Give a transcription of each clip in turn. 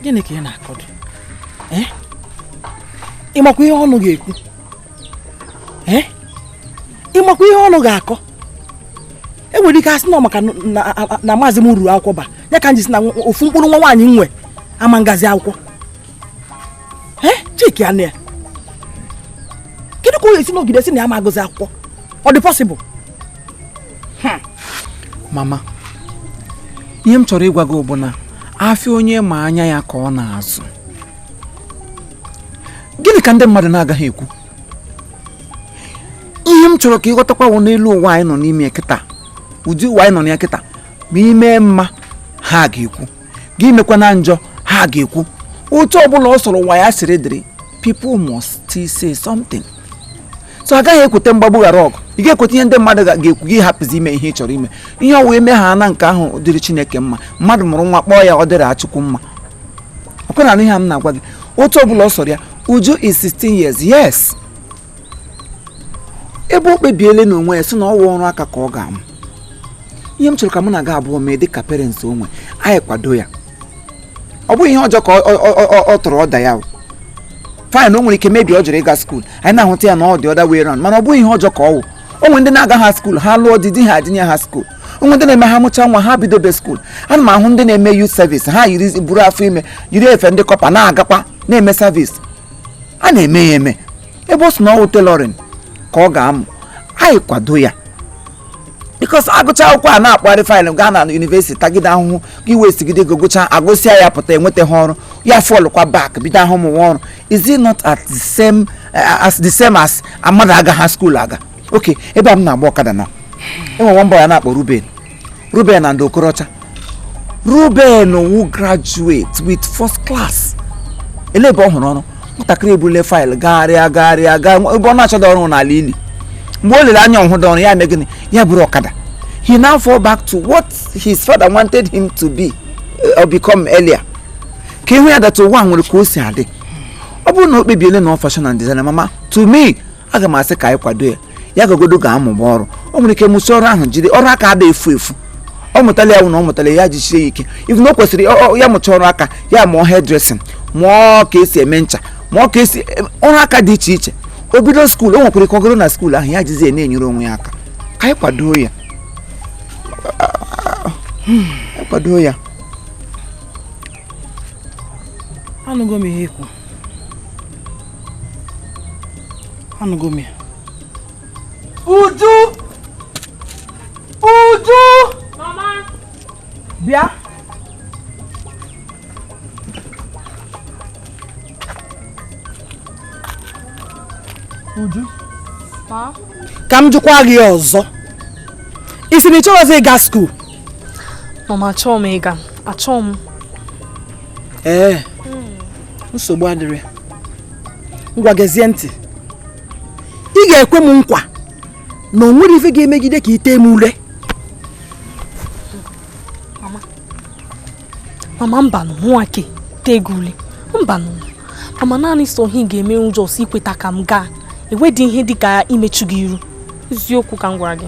Gịnị ka ị na-akọdụ? Ịmakwa ihe ọnụ ga-ekwu? Ịmakwa ihe ọnụ ga-akọ? E nwere ike asị na maka na maazị m ruru akwụkwọ ba ya ka m ji sị na ofu mkpụrụ nwa nwaanyị nwe ama ngazi akwụkwọ. Cheki anụ ya. Kedu ka o esi n'ogide si na ya ma agụzi akwụkwọ? Ọ dị possible? Mama, ihe m chọrọ ịgwa gị bụ na afịa onye ma anya ya ka ọ na-azụ. Gịnị ka ndị mmadụ na-agaghị ekwu? Ihe m chọrọ ka ịghọtakwa wụ n'elu ụwa anyị nọ n'ime kịta, ụdị ụwa anyị nọ na ya kịta, ma ime mma ha ga-ekwu, gị mekwa na njọ ha ga-ekwu. Otu ọbụla ọ sọrọ ụwa ya siri dịrị, people must still say something. So agaghị ekweta mgbagbu ghara ọgụ. Ị ga-ekweta ihe ndị mmadụ ga-ekwu gị hapụzi ime ihe ị chọrọ ime. Ihe ọ wee mee ha na nke ahụ dịrị Chineke mma. Mmadụ mụrụ nwa kpọọ ya ọ dịrị Achukwu mma. Ọkwa na ihe m na-agwa gị, otu ọbụla ọ sọrọ ya. Uju is 16 years, yes. Ebe o kpebiele n'onwe ya sị na ọ wụ ọrụ aka ka ọ ga-amụ. Ihe m chọrọ ka mụ na gị abụọ mee dịka parents onwe anyị kwado ya. Ọ bụghị ihe ọjọọ ka ọ tụrụ ọda ya. Fine, o nwere ike mebi ọ jụrụ ịga skuul, anyị na-ahụta ya na ọ dị ọda way round, mana ọ bụghị ihe ọjọọ ka ọ wụ. O nwere ndị na-aga ha skuul, ha lụọ di, di ha adịnye ha skuul. O nwere ndị na-eme ha mụcha nwa ha bidobe skuul. Ana m ahụ ndị na-eme youth service, ha yiri buru afọ ime, yiri efe ndị kọpa na-agakwa na-eme service. A na-eme ya eme. Ebe ọ sị na ọ wụ tailoring ka ọ ga-amụ, anyị kwado ya. Because agụcha akwụkwọ a na-akpagharị faịlụ gaa na yunivesiti tagide ahụhụ gị wee sigide ego gụchaa agụsịa ya pụta enweta ha ọrụ ya fọlụkwa back bido ahụ mụwa ọrụ. Is it not at the same as the same as mmadụ aga ha skuul aga? Okay, ebe a m na-agba ọkada na enwe mbọ ya na-akpọ Ruben, Ruben and Okorocha. Ruben wu graduate with first class. Ele ebe ọ hụrụ ọrụ? Nwatakịrị ebule faịlụ gagharịa gagharịa gaa ebe ọ na-achọghị ọrụ n'ala ili. Mgbe o lere anya ọhụrụ ọrụ ya mee gịnị? Ya bụrụ ọkada. He now fall back to what his father wanted him to be or become earlier. Ka ihu ya data ụwa nwere ka o si adị. Ọ bụrụ na o kpebiele na ọ fashion and design, mama, to me, aga m asị ka anyị kwado ya. Ya gagodo ga-amụba ọrụ. O nwere ike mụsị ọrụ ahụ jide ọrụ aka ada efu efu. Ọ mụtala ya wụ na ọ mụtala ya jisie ya ike. Even o kwesịrị ya mụcha ọrụ aka, ya mụọ hairdressing, mụọ ka esi eme ncha, mụọ ka esi ọrụ aka dị iche iche. O bido skuul, o nwekwara ike ọ gụrụ na skuul ahụ ya jizie na-enyere onwe ya aka. Ka anyị kwado ya. Kwado ya. Anụgo m ihe ikwu. Anụgo m ya. Uju! Uju! Mama! Bịa. Uju. Ma? Ka m jụkwa gị ọzọ. Ị sị na ị chọrọzi ịga skuul? Mama, achọghị m ịga. Achọghị m. Ee. Nsogbu adịrị. Ngwa gezie ntị. Ị ga-ekwe m nkwa na o nwere ife ga-emegide ka ị tee m ule. Mama. Mama, mbanụ, mụnwa ke tee gị ule. Mbanụ. Mama, naanị sọ ihe ị ga-eme ụjọ si ikweta ka m gaa. Enwedị ihe dị ka imechu gị iru. Eziokwu ka m gwara gị.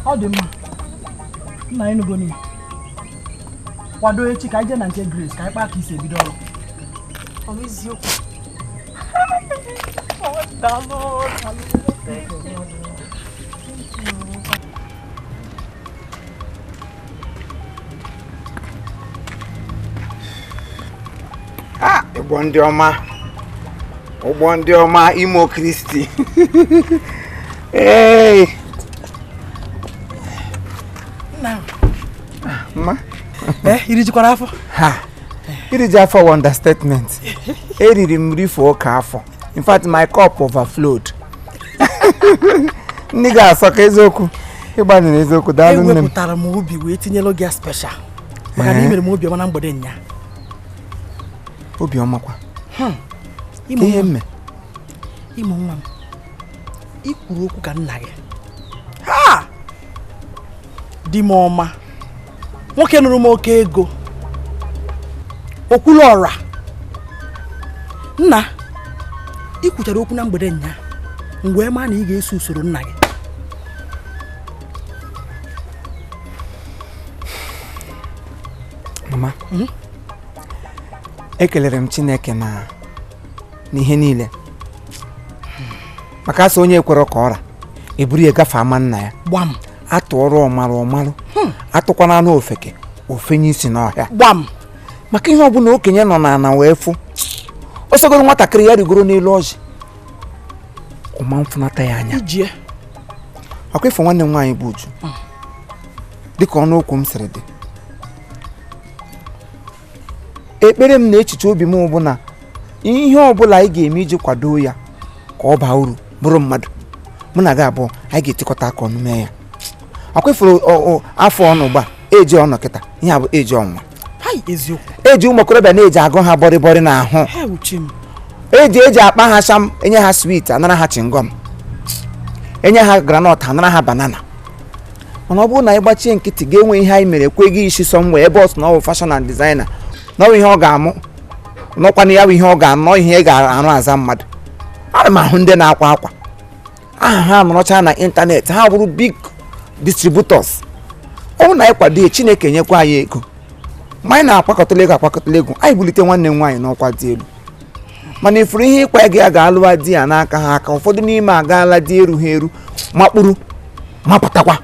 Ọ dị mma. Nna anyị nụgo n'iyi. Kwado echi ka anyị jee na nke Grace ka anyị kpaa ka isi ebido ọrụ. Ọ bụ eziokwu. Ah, ụgbọ ndị ọma. Ụgbọ ndị ọma Imo Kristi. Ee. Ma? Iri jikwara afọ? Ha. Iri ji afọ wụ understatement. Eriri m rife ụka afọ. In fact, my cup overflowed. Nne ga-asọ ka eziokwu. Ịgbanyere eziokwu, daalụ nne m. Ewepụtara m obi wee tinyelu gị special. Maka na i mere m obiọma na mgbede nya. Obiọma kwa. Ihe mme. Ịmụ nwa m. I kwuru okwu ka nna gị. Ha! Di m ọma. Nwoke nụrụ m oke ego. Okwulu ọra. Nna, i kwuchara okwu na mgbede nya. Mgbe ma na ị ga-eso usoro nna gị. Mama. Ekelere m Chineke na n'ihe niile maka asị onye ekwere ka ọra eburu ya gafe ama nna ya. Gbam. Atụọrọ ọmarụ ọmarụ, atụkwana anụ ofeke ofenye isi n'ọhịa. Gbam. Maka ihe ọbụla okenye nọ n'ala wee fụ, o sogoro nwatakịrị ya rigoro n'elu ọjị ọma mfunata ya anya. Ijie. Akwa ịfụ nwanne m nwaanyị bụ Uju, dịka ọnụ okwu m siri dị, ekpere m na echiche obi m bụ na ihe ọbụla anyị ga-eme iji kwado ya ka ọ baa uru bụrụ mmadụ, mụ na gị abụọ anyị ga-etikọta aka ọnụ mee ya. Akwa ịfụrụ afọ ọnụ gba eji ọnụ kịta, ihe a bụ eji ọnwa. Eji ụmụ okorobịa na-eji agụ ha bọrịbọrị n'ahụ, eji akpa ha sham, enye ha swit anara ha chingom, enye ha granọt anara ha banana. Mana ọ bụrụ na anyị gbachie nkịtị ga-enwe ihe anyị mere kwe gị isi sọ mgbe ebe ọ sị na ọ bụ fashion and designer, na ọ bụ ihe ọ ga-amụ, n'ọkwana ya bụ ihe ọ ga-anọ, ihe ị ga-arụ aza mmadụ. Ana m ahụ ndị na-akwa akwa aha ha nọrọcha na ịntanetị, ha bụrụ big distributors. Ọ bụrụ na anyị kwado ya, Chineke nyekwa anyị ego. Ma anyị na-akwakọtala ego akwakọtala ego, anyị bulite nwanne m nwaanyị n'ọkwa dị elu. Mana ifuru ihe ịkwa gị a ga-alụwa di ya n'aka ha aka, ụfọdụ n'ime agaala di erughị eru makpụrụ mapụtakwa.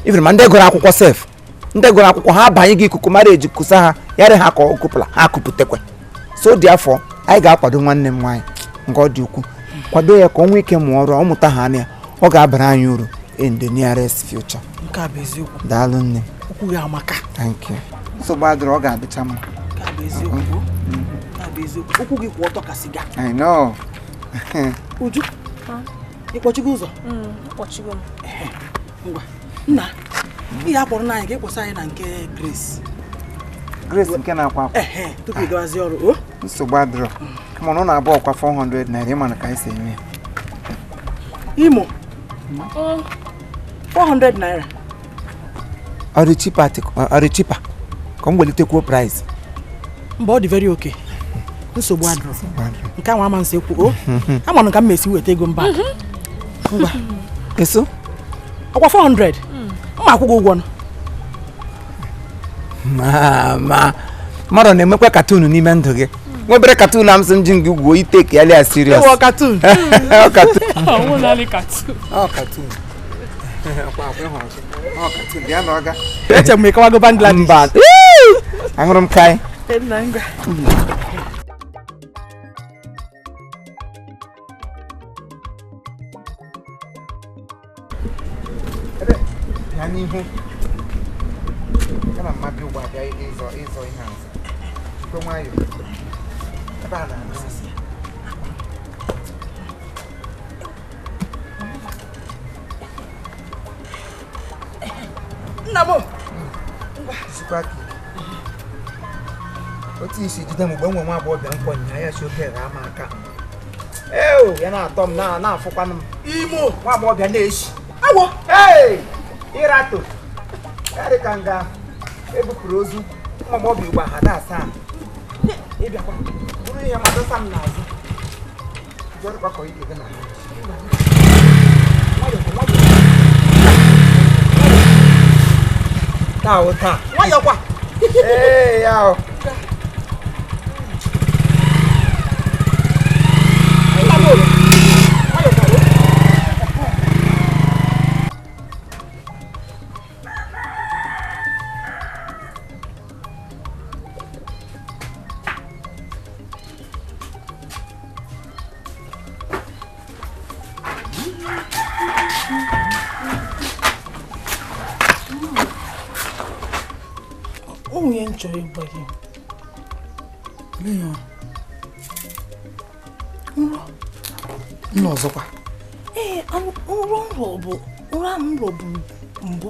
Ifuru ma ndị gụrụ akwụkwọ sef, ndị gụrụ akwụkwọ ha abanye gị ikuku mara eji kusa ha yarị ha ka ọ kụpụla ha kụpụtakwa. So dị afọ anyị ga-akwado nwanne m nwaanyị nke ọ dị ukwuu, kwado ya ka ọ nwee ike mụọ ọrụ, ọ mụta ha anya, ọ ga-abara anyị uru in the nearest future. Nke a bụ eziokwu. Daalụ nne. Okwu gị amaka. Thank you. Nsogbu adịrọ, ọ ga-adịcha mma. Nke a bụ eziokwu. Nke a bụ eziokwu. Okwu gị kwụ ọtọ ka siga. I know. Uju, ị kpọchigo ụzọ? Kpọchigo m. Ngwa. Nna, ihe akpọrọ na anyị ga-ekposa anyị na nke Grace. Grace nke na-akwa akwa. Tupu ị gawazie ọrụ, o? Nsogbu adịrọ. Kama na ọ na-abụ ọkwa 400 naira, ịma na ka anyị si eme ya. Imo. 400 naira. Ọ dị cheaper. Ka m welitekwuo price. Mba, ọ dị very okay. Nsogbu adịrọ. Nke ahụ ama nsị ekwu, o? Ama m ka m mesi weta ego mba. Ngwa. Eso? Ọkwa 400? Mma akwụghị ụgwọ nụ. Mama, mmadụ na-emekwa katunu n'ime ndụ gị. Nwa obere katunu am sị m ji gị gwuo ite ka ya lia serious. Ewo katun. Ọ katun. Ọ naanị katun. Ọ katun. Ọ katun bịa na ọga. Eche m ịkọwago Bangladesh. Mba. Aṅụrụ m kai. Nna ngwa. Bịa n'ihu. Kana mmadụ ugbu a bịa ịzọ ihe azụ. Jikwa nwayọọ. Ebe a na-amasị. Nna m. Jikwa aka ike. Otu isi jide m mgbe nwa agbọghọbịa nkwọ nya ya si oke ghaa m aka. Eo, ya na-atọ m na-afụkwanụ m. Imo. Nwa agbọghọbịa na-eshi. Awọ. Ee! Ịratụ. Ya dị ka nga ebupụrụ ozu ụmụ agbọghọbịa ugbu a ha da-asa ahụ. Ịbịakwa bụrụ ihe ma dọsa m n'azụ. Jọrọkwa ka ike gị na taa o taa. Nwayọọ kwa. Ee ya o. Chọrọ ịgwa gị. Nrọ. Nna ọzọkwa. Ee, nrọ nrọ bụ nrọ ahụ nrọ bụ mbụ.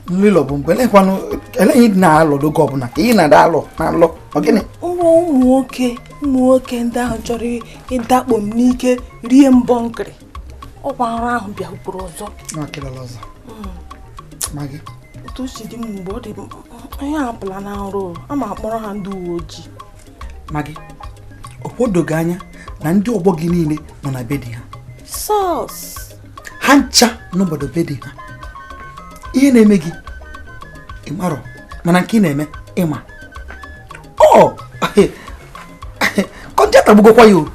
Nlilo bụ mbụ. Elekwanụ eleghị na-alọ n'oge ọbụla ka ị na-ada alọ na-alọ. Ọ gịnị? Nrọ ụmụ nwoke ndị ahụ chọrọ ịdakpo m n'ike rie mbọ nkịrị. Ọkwa nrọ ahụ bịakwuru ọzọ. Ọzọ. Ma gị? Otu si dị m mgbe ọ dị ihe apụla na nrọ, a ma akpọrọ ha ndị uwe ojii. Ma gị, ọ kwodoghị anya na ndị ọgbọ gị niile nọ na be di ha. Sọs. Ha ncha n'obodo be di ha. Ihe na-eme gị ị marọ, mana nke ị na-eme ịma. Ọ kọnje atagbugokwa ya o.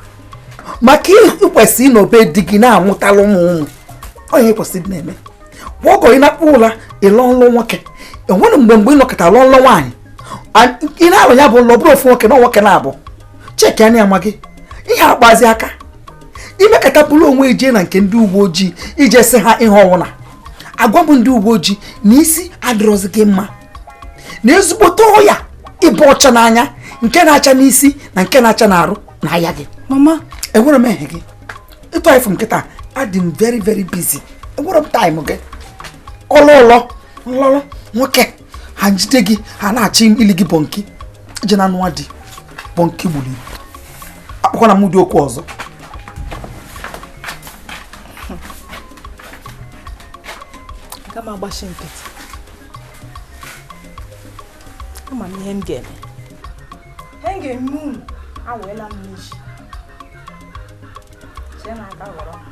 Maka ikwesị ịnọ be di gị na-amụtalụ ụmụ ụmụ onye kwesịrị ịdị na-eme kwa oge ị na-akpụ ụla ịlọ nlọ nwoke enwere mgbe mgbe ị nọkọta lụọ nlọ nwaanyị ị na-alụ ya bụ nlọ bụrụ ofu nwoke na nwoke na-abụ cheki anya ama gị ihe akpazi aka imekata bụrụ onwe ije na nke ndị uwe ojii ije sị ha ihe ọwụna agwa m ndị uwe ojii na isi adịrọzi gị mma na ezigbote ọya ịba ọcha n'anya nke na-acha n'isi na nke na-acha n'arụ na aya gị. Mama, enwere m ehe gị ịtụ anyị fụ nkịta adị m very very busy, enwere m time gị ọlụ ụlọ nlọlọ nwoke ha jide gị ha na-achọ ili gị bọnki ije na anụwa dị bọnki gburu ibu akpọkwana m ụdị okwu ọzọ. Aga m agbachi nkịtị, ama m ihe m ga-eme. Ihe m ga-eme unu aweela m n'isi chee na aka ghọrọ m.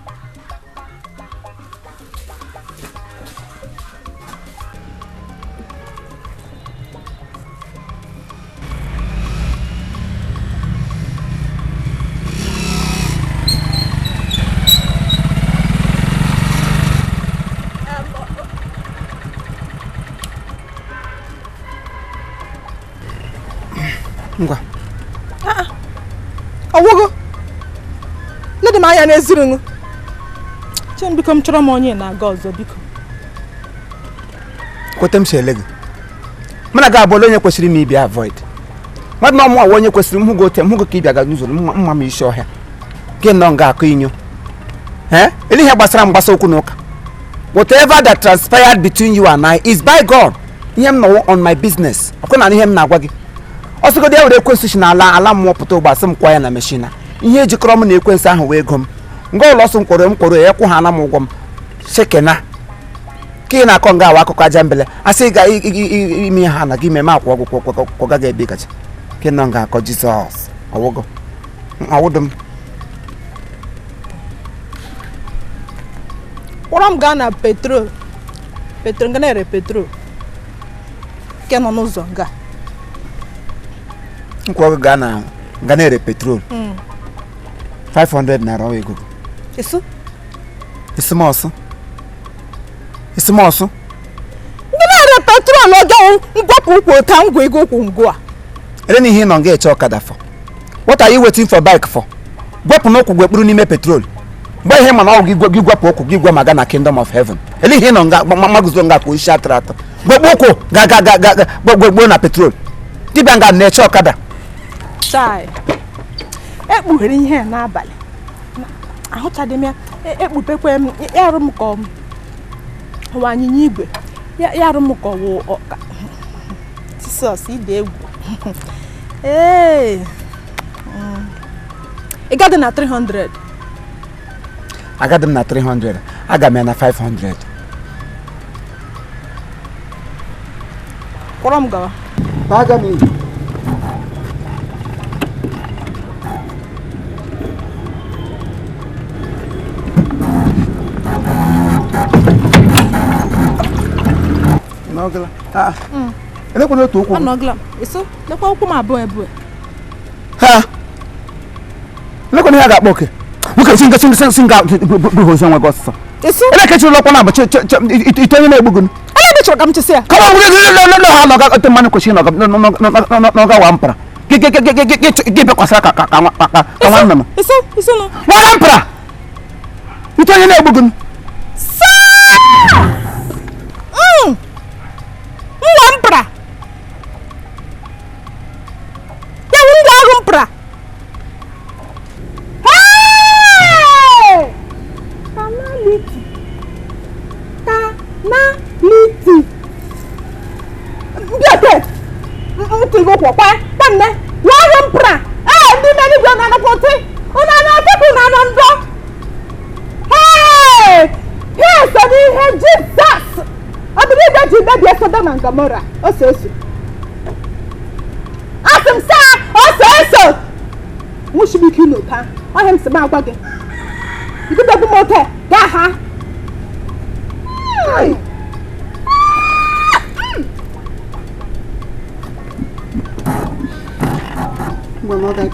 Ngwa. Ọgwụgwụ ledị m anya n'ezinụlọ chem, biko m chọrọ m onye na-aga ọzọ biko. Kweta m si ele gị mụ na gị abụọla onye kwesịrị m ịbịa avoid mmadụ na ọmụ awa onye kwesịrị m hụ gị ote m hụ gị ka ị bịa n'ụzọ mma m isi ọhịa gị nọ nga akụ inyo ee ele ihe gbasara m gbasa okwu na ụka. Whatever that transpired between you and I is by God. Ihe m nọwụ on my business ọkwa na ihe m na-agwa gị ọsọgodi ya were ekwensu si n'ala ala mmụọ pụta ụgbọ asị m kwa ya na meshina ihe ejikọrọ m na ekwensu ahụ wee ego m nga ụlọ ọsọ m kwọrọ m kwọrọ ya kwụ ha ana m ụgwọ m shekena ka ị na-akọ nga awa akụkọ aja mbele asị ga ime ha na gị meme akwa ọgwụ kwọga gị ebe kacha ka ị nọ nga akọ Jizọs ọwụgo ọwụdụ m kpọrọ m gaa na petrol petrol nga na-ere petrol nke nọ n'ụzọ nga nkwọ gị gaa na nga na-ere petrol 500 naira ọ ego Isu? Isumọsụ isumọsụ Ndị na-ere petrol ọjọọ ngwapụ ụkwụ ụta ngwa ego ụkwụ ngwa a. Ele na ihe ị nọ nga eche ọkada for? What are you waiting for bike for? Gwepụ n'ụkwụ gwekpuru n'ime petrol mgbe ihe mana ọ gị gwepụ ụkwụ gị gwa ma ga na kingdom of heaven. Ele ihe ị nọ nga maguzo nga ka oisi atụrụ atụ gwekpu ụkwụ ga ga ga ga gwekpuo na petrol dibịa nga na-eche ọkada. Chai, ekpughere ihe n'abalị ahụchaghị m ya ekpupekwe m ya arụ m ka ọwa anyịnya igwe ya arụ m ka ọwụ ọka Jisọs ide egwu ee ị gadị na 300. Agadị m na 300, aga m ya na 500. Kpọrọ m gawa. Aga m iyi. Elekwana otu ụkwụ. Anọgla m. Eso, lekwa ụkwụ m abụọ ebu. Ha. Elekwana ihe a ga-akpọ oke. Nwoke si nga si nga bụ ozi onwe gị ọsịsọ. Eso. Elekechi ụlọ ọkwa na-abụ ite onye na-egbu gị. Ele ebe chọrọ ka m chịsị ya. Kama ọ bụrụ ha nọga ote mmanụ kwesịrị n'ọga wa mpara. Gị bekwasara ka nwa nnụnụ. Eso, eso nọ. Nwara mpara. Ite onye na-egbu gị. Saa! Nwa mpara. Ya wụ ngwa ọrụ mpara. Hey! Kanaliti. Kanaliti. Ndị ote. Ntị gị ụkwụ kwa nne. Nwa ọrụ mpara. Ee, ndị mmeri gwe na-anọkwa ote. Unu ana-atụpụ na anọ ndọ. Hey! Ihe so n'ihe Jizọs. Ọ bụrụ igwe ji mebie Sodom and Gomora, ose ose. Asị m saa, ose ose. Nwụchi m ike ịnọ ote ahụ. Ọhịa m sị m agwa gị. Igudegwu m ote, gaa ha. Ngwa na ọ ga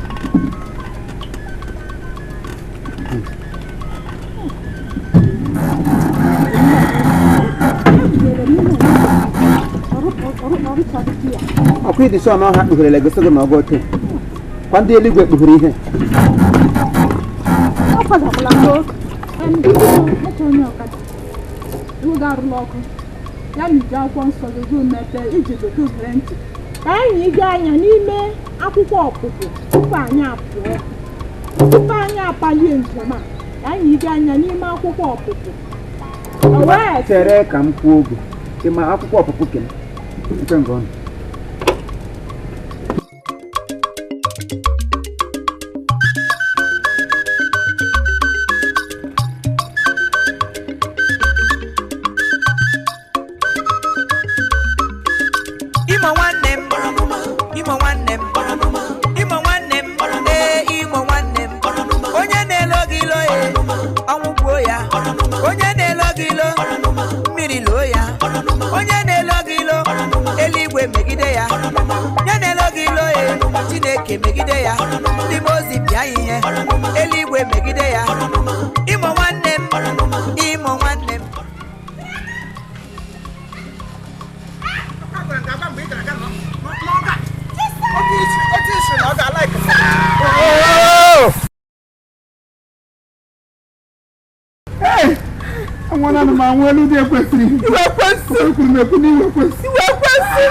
ọkwa ịdị sọ na ọha kpugherela gosi gị na ọgụ ote kwa ndị eluigwe kpughere ihe. Ọ kwadakwala m otu onye ọkada iwu ga-arụla ọkụ ya na iji akwụkwọ nsọ gị gụ mepee iji gote ugere ntị ka anyị gaa anya n'ime akwụkwọ ọpụpụ tupu anyị apụọ, tupu anyị apalie njem a, ka anyị gaa anya n'ime akwụkwọ ọpụpụ. O wee Chere ka m kwuo oge. Ị ma akwụkwọ ọpụpụ kene nke nga ọnụ. Imo nwanne m, Imo nwanne m, Imo nwanne m, ee Imo nwanne m. Onye na-elo gị ilo ya, ọnwụ gbuo ya. Onye na-elo gị ilo, mmiri loo ya. Onye na-elo gị ilo, eluigwe megide ya. Onye na-elo gị ilo ya, Chineke megide ya. Ndị mmụọ ozi pịa ya ihe, eluigwe megide ya. Imo nwanne m, Imo nwanne m. Anwana m anwụ elu dị ekwesịrị. Iwe ekwesị. Ekwuru m ekwu n'iwe ekwesị. Iwe ekwesị.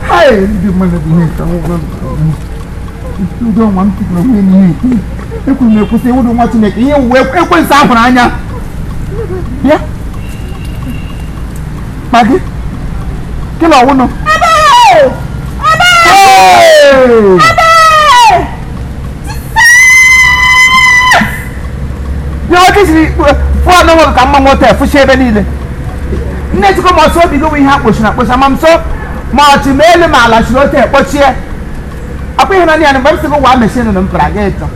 Hey! Ndị mmadụ bụ ihe nke ndị ọnwa m tụpụrụ onwe m ihe nke ekwuru m ekwesị ewudu nwa Chineke ihe wuwe ekwensị ahụrụ anya bịa ma gị kí lọ wúnu. Ẹbẹ̀! Bí wọ́n ti siri fún ọ̀nà wọn ka mma nweta efusi ebe niile. Nne chukwu ma ọsọ obi gị wụ ihe akpọchiri akpọchi ama m so ma ọchị ma elu ma ala chiri ote ekpochie. Akwa ịhụnanya ya na mgbe m sị gị waa meshin na mpara gị ịjụ.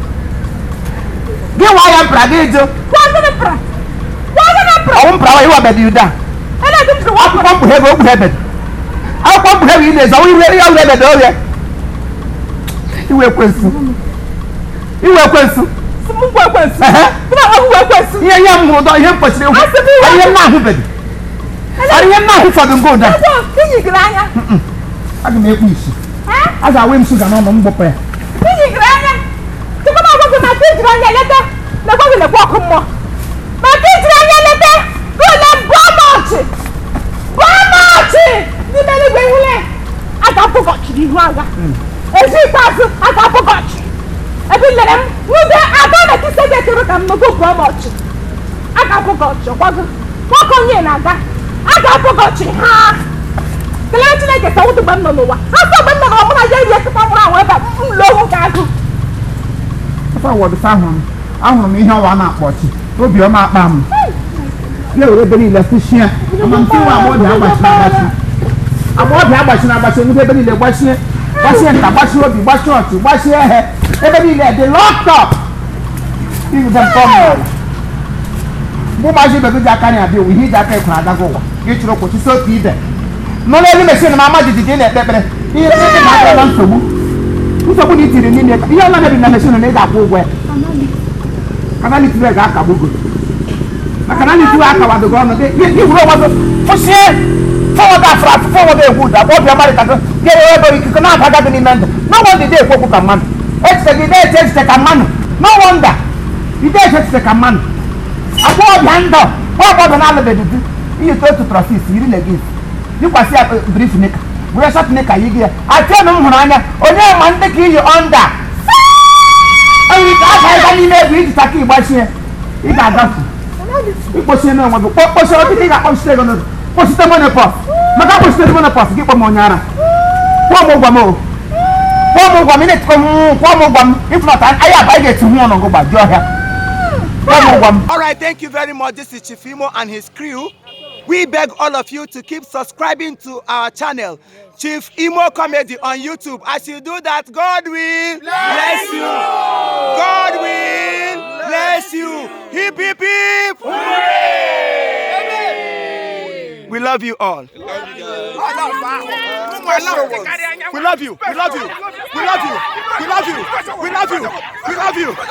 Gị waa ya mpara gị ịjụ. Ọwụ mpara wa ịwa bedi ụda. Akwụkwọ mkpughe bụ okpughe bedi. Akwụkwọ mkpughe bụ ị na-ezo ọwụ iwe ya wure bedi oghe. Iwe ekwensu. Iwe ekwensu. Ihe ihe m hụrụ ụdọ ihe m kwesịrị ịhụ. Ihe m na-ahụbeghị. Ihe m na-ahụ fọdụ nke ụda. Aga m ekpu isi. A ga-awe m shuga n'ọnụ m gbọpụ ya. Ezi ikpeazụ a ga-abụ gị ọchị. Ebe lere m nwude aga na kise gị ekere ka m nogo bụọ m ọchị. A ga-abụ gị ọchị ọkwago. Nwoke onye na-aga. A ga-abụ gị ọchị ha. Kelee Chineke ka wụdụ mgbe m nọ n'ụwa. Ha sọ mgbe m nọ n'ụwa mụ na ya eri ekịta nwụrụ anwụ ebe a m lụọ onwe gị agụ. Afọ awọdụsa ahụrụ m ihe ọwa na-akpọ ọchị. Obiọma akpa m. Ya were ebe niile fụchie. Ama m tiwa agbọghọbịa agbachiri agbachi. Agbọghọbịa agbachiri agbachi enwute ebe niile gbachie. Gbachie nta, gbachie obi, gbachie ọchị, gbachie ehe. Ebe niile dị locked up. Ịgụta nke ọma n'ala. Mgbe ụmụazị ibe gị ji aka na-abịa ụwa, ihe iji aka ịkwara adaga ụwa. Gị chụrụ ụkwụ chụsị otu ibe. Nọ n'elu meshin ma ama jijiji ị na-ekpe ekpere. Ihe ndị na-abịa na nsogbu. Nsogbu na itiri n'ime ya. Ihe ọla mebiri na meshin na ị ga-akwụ ụgwọ ya. Kanalitiwe ga-akagbu gị. Maka na nitiwe akawadogo ọnụ gị gị wuru onwe gị fụsie fọwọdụ afụrụ afụ fọwọdụ egwu ụda obi ọmarịta gị ga-enwe ebe ikuku na-abaga gị n'ime ndụ. No wonder ide ekwu okwu ka mmadụ. Echiche gị na-eche echiche ka mmadụ. No wonder ide eche echiche ka mmadụ. Agbọghọbịa ndụ nwa agbọghọbịa na-alụbeghị di iyi otu trọsis yiri legins yikwasị ya brief nika were shọt nika yi gị ya atienụ m hụrụ anya onye ma ndị ka iyi ọnda enwere ike aka ịga n'ime egwu iji taka ịgbachie ị ga-agafu ịkpọchie n'onwe gị kpọchie ọtụtụ ị ga-akpọchite ego n'oge kpọchite monopọs maka kpọchite monopọs gị kpọ m onye ara kwụọ m ụgwọ m o kwụọ m ụgwọ m ị na-etikọ m kwụọ m ụgwọ m ịfụnata anyị aba ị ga-eti hụ ọnụ gị gbajie ọhịa kwụọ m ụgwọ m. All right, thank you very much. This is Chief Imo and his crew. We beg all of you to keep subscribing to our channel, Chief Imo Comedy on YouTube. As you do that, God will bless you. God will bless you. Hip hip hip! We love you all. We love you. We love you. We love you. We love you. We love you. We love you.